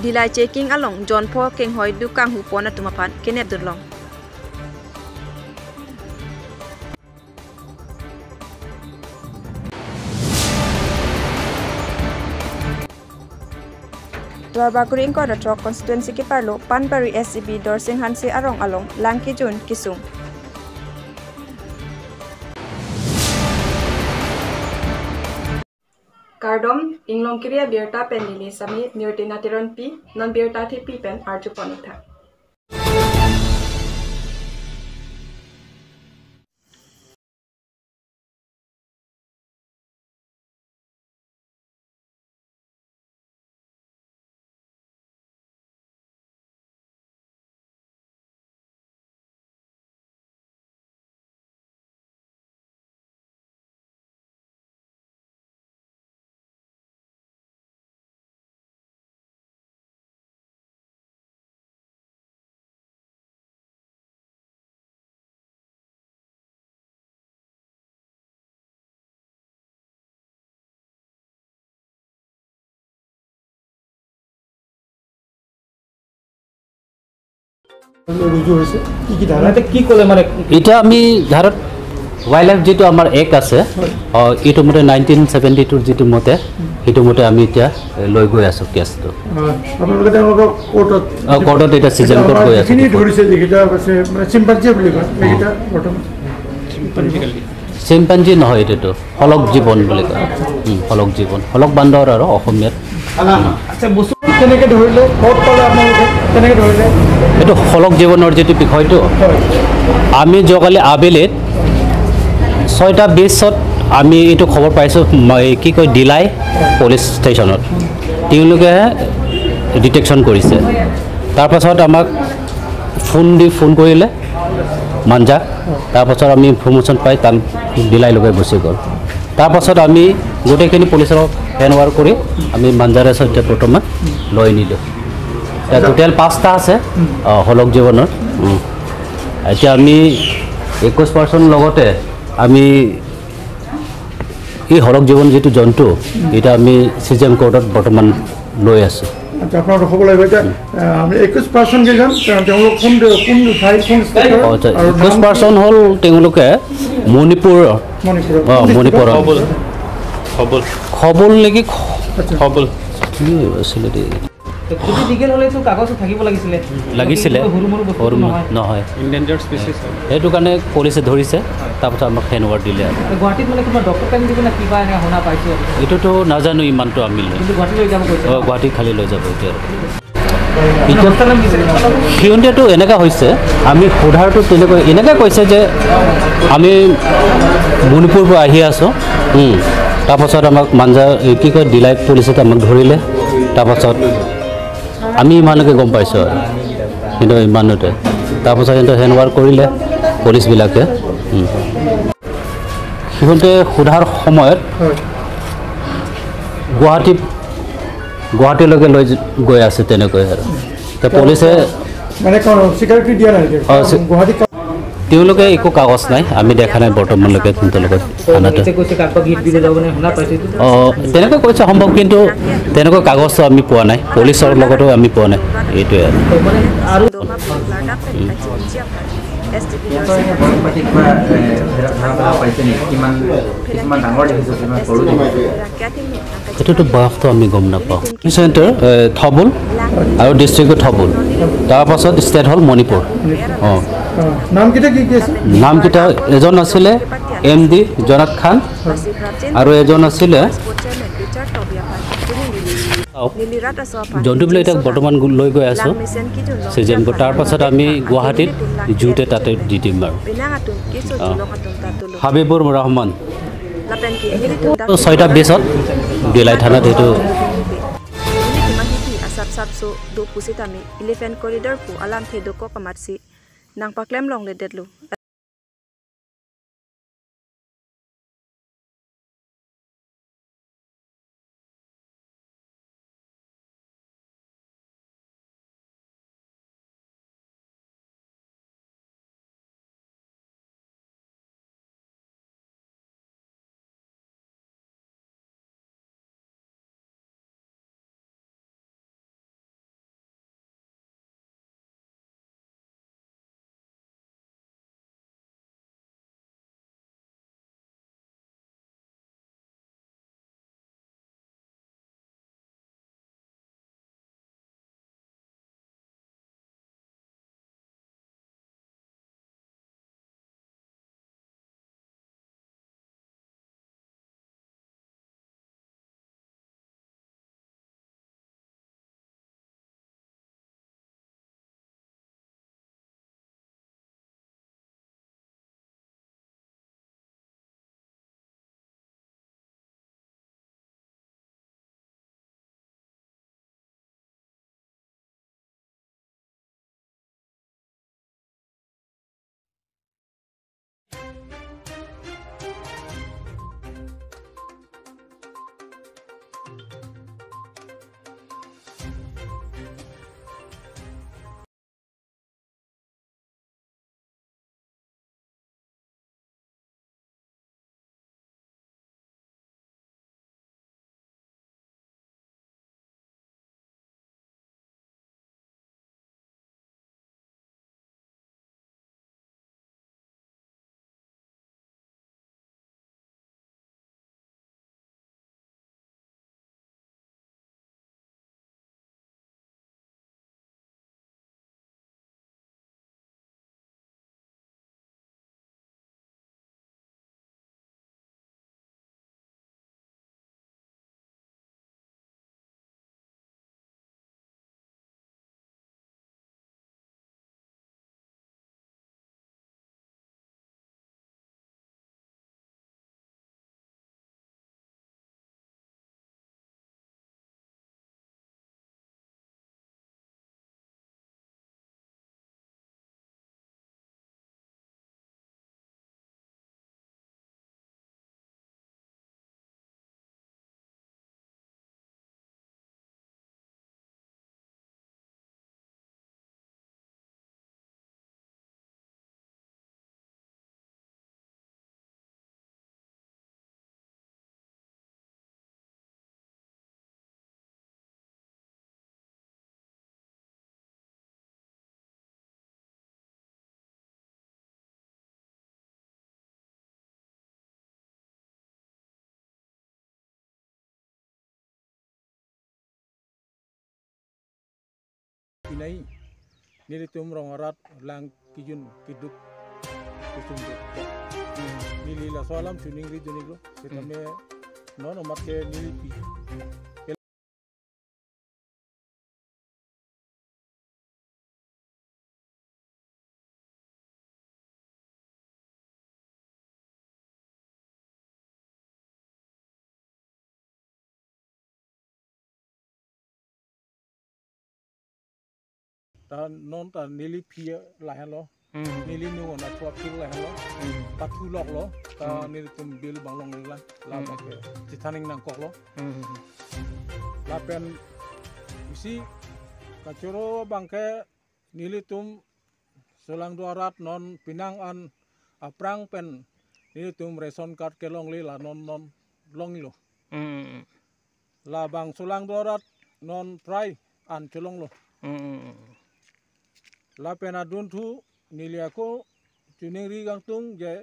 Dilai checking along John Paul Kenghoi dukang hu pona tumapan kenep durlong. Dwarbakuri ingko da constituency ki parlo Panbari SCB Dorsing Hansi arong along Langki Jun Kisung. Kardom inglong kiria birta pen nili sami nirtina tiron pi non birta thi pi pen arju ponitha. এটা আমি ধাৰত wild life যিটো আমাৰ এক আছে এইটো মতে 1972 যিটো মতে সেইটো মতে আমি এতিয়া লৈ গৈ আছোঁ কেছটো কোৰ্টত এতিয়া চিজন কোৰ্ট গৈ আছে। চিম্পাঞ্জি নহয়, এইটোতো হলক জীৱন বুলি কয়, হলক জীৱন, হলক বান্দৰ আৰু অসমীয়াত। এইটো হলক জীৱনৰ যিটো বিষয়টো আমি যোৱাকালি আবেলিত 6:20 আমি এইটো খবৰ পাইছোঁ, কি কয় ডিলাই পুলিচ ষ্টেচনত তেওঁলোকেহে ডিটেকশ্যন কৰিছে। তাৰপাছত আমাক ফোন দি ফোন কৰিলে মাঞ্জাক, তাৰপাছত আমি ইনফৰ্মেশ্যন পাই তাত ডিলাইলৈকে গুচি গ'ল। তাৰপাছত আমি গোটেইখিনি পুলিচক হেণ্ড অভাৰ কৰি আমি মাঞ্জাৰে সৈতে বৰ্তমান লৈ নিলোঁ। টোটেল 5টা আছে হলক জীৱনৰ। এতিয়া আমি 21% লগতে আমি এই হলক জীৱন যিটো জন্তু এতিয়া আমি চিজন কোৰ্টত বৰ্তমান লৈ আছোঁ। 21% হ'ল তেওঁলোকে মণিপুৰৰ, মণিপুৰৰ খবল নেকি, খবল আছিলে লাগিছিলে নহয়, সেইটো কাৰণে পুলিচে ধৰিছে। তাৰপাছত আমাক হেণ্ড অভাৰ দিলে। এইটোতো নাজানো ইমানটো, আমি গুৱাহাটী খালী লৈ যাব। এতিয়া এতিয়া সিহঁতেতো এনেকুৱা হৈছে, আমি সোধাৰটো তেনেকৈ এনেকৈ কৈছে যে আমি মণিপুৰৰ পৰা আহি আছোঁ। তাৰপাছত আমাক মাঞ্জা কি কয় ডিলাই পুলিচে আমাক ধৰিলে। তাৰপাছত আমি ইমানকে গম পাইছোঁ আৰু কিন্তু ইমানতে তাৰপাছত সিহঁতে হেণ্ড অভাৰ কৰিলে পুলিচবিলাকে। সিহঁতে সোধাৰ সময়ত গুৱাহাটীলৈকে লৈ গৈ আছে তেনেকৈ আৰু পুলিচে তেওঁলোকে একো কাগজ নাই, আমি দেখা নাই বৰ্তমানলৈকে তেওঁলোকে থানাতে। তেনেকৈ কৈছে সম্ভৱ, কিন্তু তেনেকৈ কাগজটো আমি পোৱা নাই, পুলিচৰ লগতো আমি পোৱা নাই, এইটোৱে আৰু। সেইটোতো বয়সটো আমি গম নাপাওঁ। চেণ্টাৰ থবুল আৰু ডিষ্ট্ৰিক্ট থবুল, তাৰপাছত ষ্টেট হ'ল মণিপুৰ। অঁ, নামকেইটা এজন আছিলে এম ডি জনাত খান আৰু এজন আছিলে জন্তুবিলাক এতিয়া বৰ্তমান লৈ গৈ আছোঁ চিজনবোৰ। তাৰপাছত আমি গুৱাহাটীত জুতে তাতে দি দিম আৰু। হাবিবুৰ ৰহমান 6:20 ডিলাই থানাত সেইটো Pinai nili tum rongarat lang kijun kiduk kusum nili la solam tuning ri juning lo setame non omat ke nili pi ta non ta nili pi la halo nili nu na thua pi la halo ta thu lok lo ta nili tum bil bang long la la ba ke chi thaning nang kok lo la pen isi kachoro bang ke nili tum solang duarat non pinang an aprang pen nili tum ration card ke long li la non non long lo la bang solang duarat non try an cholong lo la pena dun thu niliako tuning ri gang tung je